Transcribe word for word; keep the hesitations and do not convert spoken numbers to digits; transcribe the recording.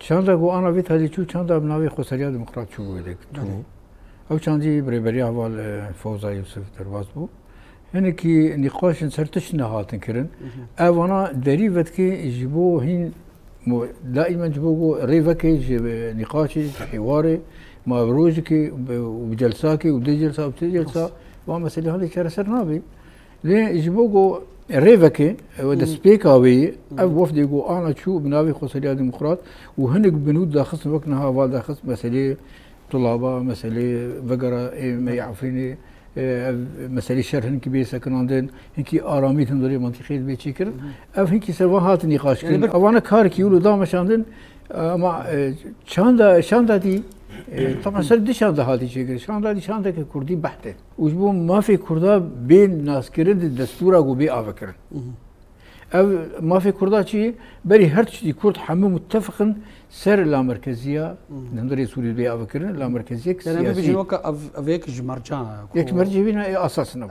Çanda ku ana vê tadî çû, çanda bi navê Xweseriya Demokrat çû wê dek çû. Belê. Ew çandî bi rêberiya heval, e, Fewza Yusuf derbas bû. Hinekî nîqaşên ser tişt nehatin kirin. Hı hı. Ev vana derî vedikê ji bo hîn mu-, daîmen ji bo ku rê veke ji nîqaşê, ji hêwarê, ma bi rojekê bi, û bi celsakê û dê celsa û sê celsa, Rast. Van meselê halê çareser nabe. Lê ji bo ku rê veke, ew Hı hı. destpêka wê ye, Hı hı. ev wefdê ku ana çû bi navê Xweseriya Demokrat û hinek binû daxistin wek niha val daxist meselê tulaba, meselê vegera ê me yê Efrînê, e, ev meselê şer hinkî bê sekinandin, hinkî aramî hundirê mantîqê bê çêkirin. Hı hı. Ev hinkî ser van hatin nîqaş Yani kirin. bir Evana karekî wilo dameşandin, ama, e, çanda, şanda dî, e, taban ser di şanda hatî çêkirin. Şanda dî şandeke kurdî behte. Û ji bo mafê kurda bê naskirin di destûra ku bê avekirin. Hı hı. Ev mafê kurda çi ye? Berî her tiştî kurd hemû mutefiqin ser lamerkeziya, Hı hı. di hundirê Sûrî bê avekirin, lamerkeziyek Yani em siyasî. bibêjin weke ev, ev yek ji mercan e ku Yek mercê vîna ê asas nebû.